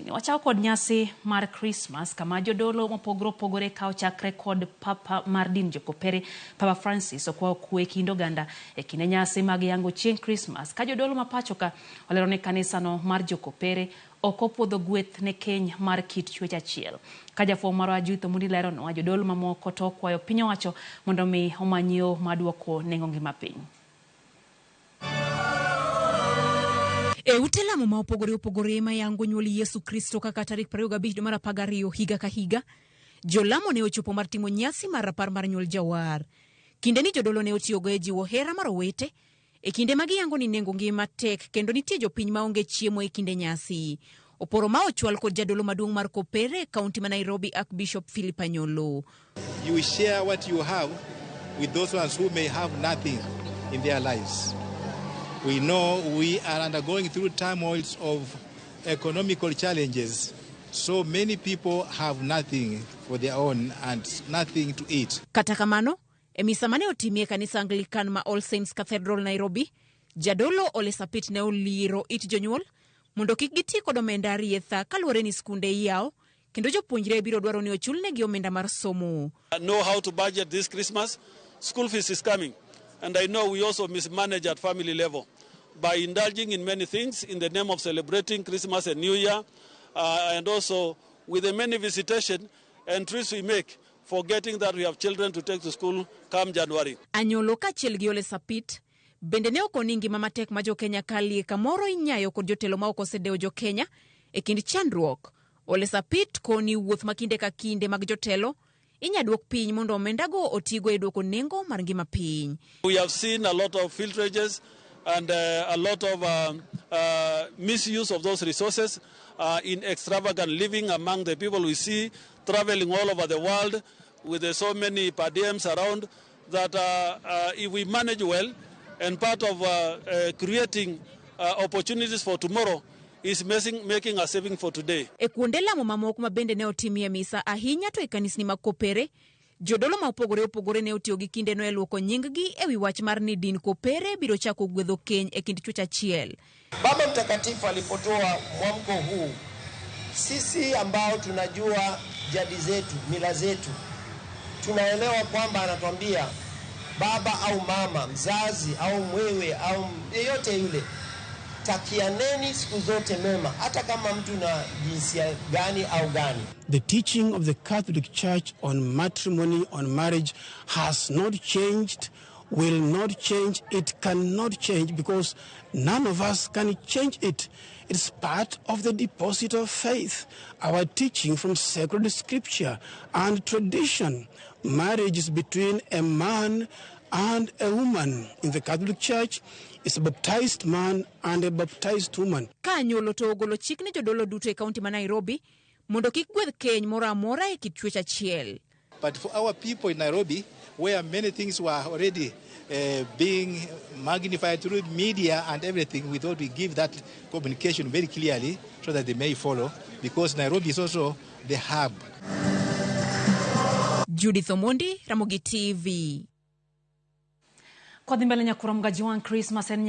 Chiegni. Wachako kod nyasi mar Christmas kama jodolo mopogore opogore ka ochakre kod Papa mar din Jokopere, Papa Francis okwayo kwe e kind oganda e kinde nyasi mag yango chieng' Christmas ka jodolo ma pacho ka olero ni kanisano mar Jokopere ok opuodho gweth ne keny mar kit chwech achiel. Ka jafwambo marwa Judith Omondi leronwa, jodolo mamoko to okwayo piny owacho mondo mi omany yo mar duoko nengo ngima piny. E ute lamo ma opogore opogore ma yango nyuol Yesu Kristo kaka tarik 25 dwe mar 12 higa ka higa, jolamo ne ochopo mar timo nyasi mar rapar mar nyuol Jawar. Kindeni jodolo ne otiyogo e jiwo hera mar owete e kinde ma giyango ni nengo ngima tek kendo nitie jopiny maonge chiemo e kinde nyasi. Oporo ma ochwal kod jadolo maduong' mar Kopere e kaunti ma Nairobi Archbishop Philip Anyolo. You share what you have with those ones who may have nothing in their lives. We know we are undergoing through turmoils of economical challenges. So many people have nothing for their own and nothing to eat. Kata kamano, e misa mane otimie e kanisa Anglican ma All Saints Cathedral Nairobi, jadolo Ole Sapit ne oliro it jonyuol mondo kik giti kod omenda arietha kaluwore ni skunde iyawo kendo jopuonjre biro dwaro ni ochulnegi omenda mar somo. Know how to budget this Christmas. School fees is coming. And I know we also mismanage at family level by indulging in many things in the name of celebrating Christmas and New Year, and also with the many visitation and trips we make, forgetting that we have children to take to school come January. Anyolo kaachiel gi Ole Sapit bende ne okoni ngima matek ma jokenya kalie kamoro inyayo kod jotelo ma ok osedewo jokenya e kind chandruok. Ole Sapit koni wuoth ma kinde ka kinde mag jotelo inya duok piny mondo omendago otigo e duoko nengo mar ngima piny. We have seen a lot of filtrages and a lot of misuse of those resources in extravagant living among the people we see traveling all over the world with so many per diems around that if we manage well, and part of creating opportunities for tomorrow is making a saving for today. E kuonde lamo mamoko ma bende ne otimie misa ahinya to e kanisni mag Kopere, jodolo ma opogore opogore ne otiyo gi kindeno e luoko nying-gi e wi wach mar ni din Kopere biro chako gwedho keny e kind chwech achiel. Baba Mtakatifu alipotoa mwamko huu, sisi ambao tunajua jadi zetu, mila zetu, tunaelewa kwamba anatuambia baba au mama, mzazi au mwewe au yeyote yule, takianeni siku zote mema, hata kama mtu na jinsia gani au gani. The teaching of the Catholic Church on matrimony, on marriage, has not changed, will not change, it cannot change because none of us can change it. It's part of the deposit of faith, our teaching from sacred scripture and tradition. Marriage is between a man and a woman. In the Catholic Church, it's a baptized man and a baptized woman. Ka Anyolo to ogolo chik ne jodolo duto e kaunti ma Nairobi mondo kik gwedh keny moro amora e kit chwech achiel. But for our people in Nairobi, where many things were already being magnified through media and everything, we thought we give that communication very clearly so that they may follow, because Nairobi is also the hub. Judith Omondi, Ramogi TV. Kwadhi mbele nyakurom Gajuang Christmas en